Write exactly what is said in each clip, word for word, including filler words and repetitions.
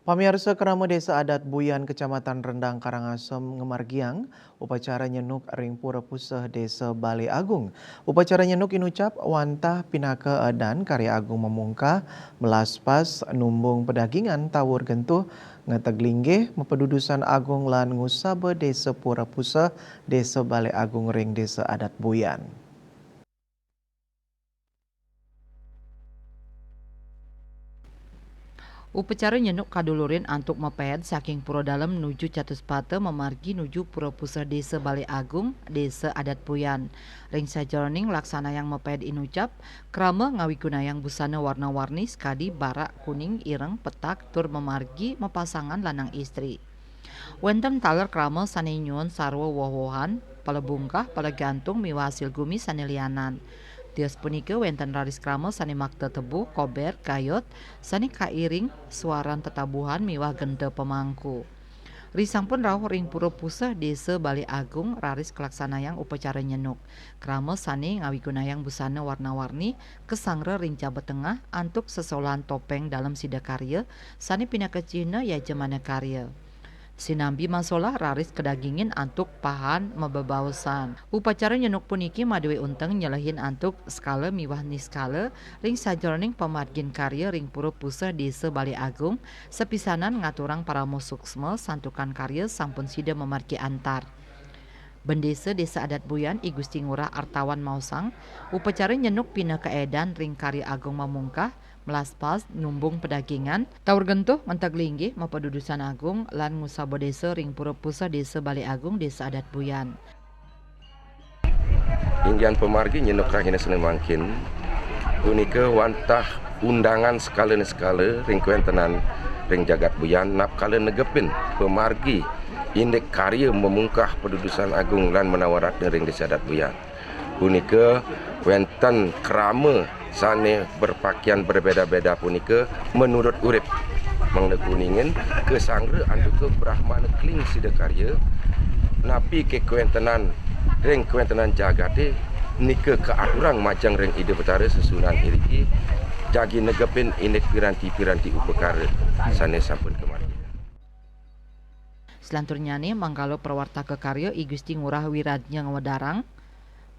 Pamiarsa, krama Désa Adat Buyan, Kecamatan Rendang, Karangasem, ngamargiang upacara nyenuk ring Pura Puseh Désa Balé Agung. Upacara nyenuk inucap wantah pinaka edan karya agung mamungkah, melaspas, numbung pedagingan, tawur gentuh, ngeteg linggih, mapadudusan agung lan ngusaba Désa Pura Puseh Désa Balé Agung ring Désa Adat Buyan. Upacara nyenuk kadulurin antuk mapaed saking Pura Dalem nuju Catuspata mamargi nuju Pura Puseh Désa Balé Agung, Désa Adat Buyan. Ring sajeroning laksanayang mapaed inucap, krama ngawigunayang busana warna-warni sakadi barak, kuning, ireng, petak, tur mamargi mapasangan lanang istri. Wénten taler krama sané nyuun sarwa woh-wohan, palebungkah, palegantung miwah asil gumi sané lianan. Tios punika wénten raris krama sané makta tebu, kobér, gayot, sané kairing swaran tetabuhan miwah genta pamangku. Risampun rauh ring Pura Puseh Désa Balé Agung, raris kalaksanayang upacara nyenuk. Krama sané ngawigunayang busana warna-warni, kasangra ring jaba tengah antuk sesolahan topéng Dalem Sidakarya, sané pinaka cihna yajamana karya. Sinambi masolah raris kadagingin antuk pahan mabebaosan. Upacara nyenuk puniki madué unteng nyelehin antuk sekala miwah niskala ring sajeroning pamargin karya ring Pura Puseh Désa Balé Agung, sapisanan ngaturang parama suksma santukan karya sampun sida mamargi antar. Bendésa Désa Adat Buyan, I Gusti Ngurah Artawan maosang, upacara nyenuk pinaka edan ring karya agung mamungkah, melaspas, numbung pedagingan, tawur gentuh, ngeteg linggih, mapadudusan agung, lan ngusaba désa ring Pura Puseh Désa Balé Agung, Désa Adat Buyan. Inggihan pamargi nyenuk rahina sané mangkin, punika wantah undangan sekala-sekala ring kawéntenan ring jagat Buyan, napkala negepin pamargi indik karya mamungkah padudusan agung lan manawa ratna ring Désa Adat Buyan. Punika wénten krama sané berpakaian berbeda-beda punika menurut urip. Mangda kuningin kasangra antuka Brahmana Kling Sidakarya, napi ké kawéntenan ring kawéntenan jagaté nika kaaturang majeng ring Ida Betara sesuunan iriki, jagi negepin indik piranti-piranti upakara sané sampun kamargi. Selanturnyané, manggala prawartaka karya I Gusti Ngurah Wirajnya ngwedarang,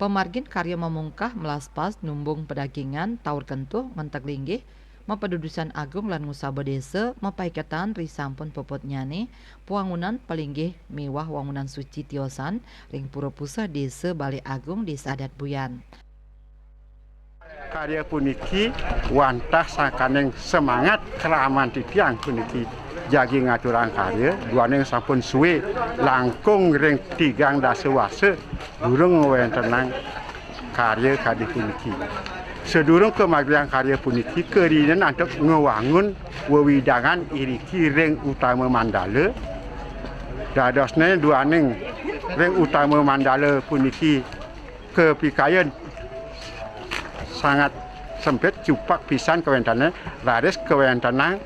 pamargin karya mamungkah, melaspas, numbung pedagingan, tawur gentuh, ngeteg linggih, mapadudusan agung lan ngusaba désa, mapaiketan risampun puputnyané, pawangunan palinggih miwah wangunan suci tiosan ring Pura Puseh Désa Balé Agung, Désa Adat Buyan. Karya puniki wantah sangkaning semangat kraman titiang puniki jagi ngaturang karya, duaning sampun sué langkung ring tigang dasa warsa durung ngwéntenang karya kadi puniki. Sadurung kamargiang karya puniki, karina antuk ngwangun wewidangan iriki ring Utama Mandala. Dadosné duaning ring Utama Mandala puniki kapikayan sangat sempit, cupak pisan kawéntenané, raris kawéntenang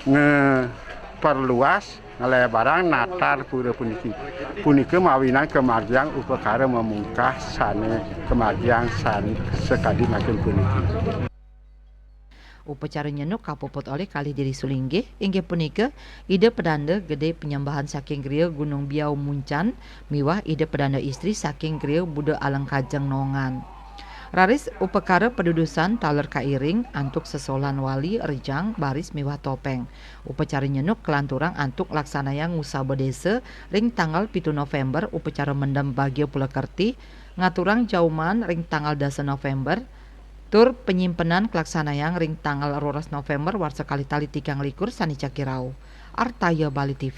ngaperluas, ngalebarang natar pura puniki. Punika mawinan kamargiang upakara mamungkah sané kamargiang san-, sakadi mangkin puniki. Upacara nyenuk kapuput olih kalih diri sulinggih, inggih punika Ida Pedanda Gedé Penyembahan saking Griya Gunung Biau Muncan miwah Ida Pedanda Istri saking Griya Buda Alengkajeng Nongan. Raris upakara padudusan taler kairing antuk sesolahan wali, rejang, baris miwah topéng. Upacara nyenuk kalanturang antuk laksanayang ngusaba désa ring tanggal pitu Novémber, upacara mendem bagia pulakerti, ngaturang jauman ring tanggal dasa Novémber, tur panyimpenan kalaksanayang ring tanggal roras Novémber warsa kalih tali tigang likur sané jagi rauh. Artaya Bali T V.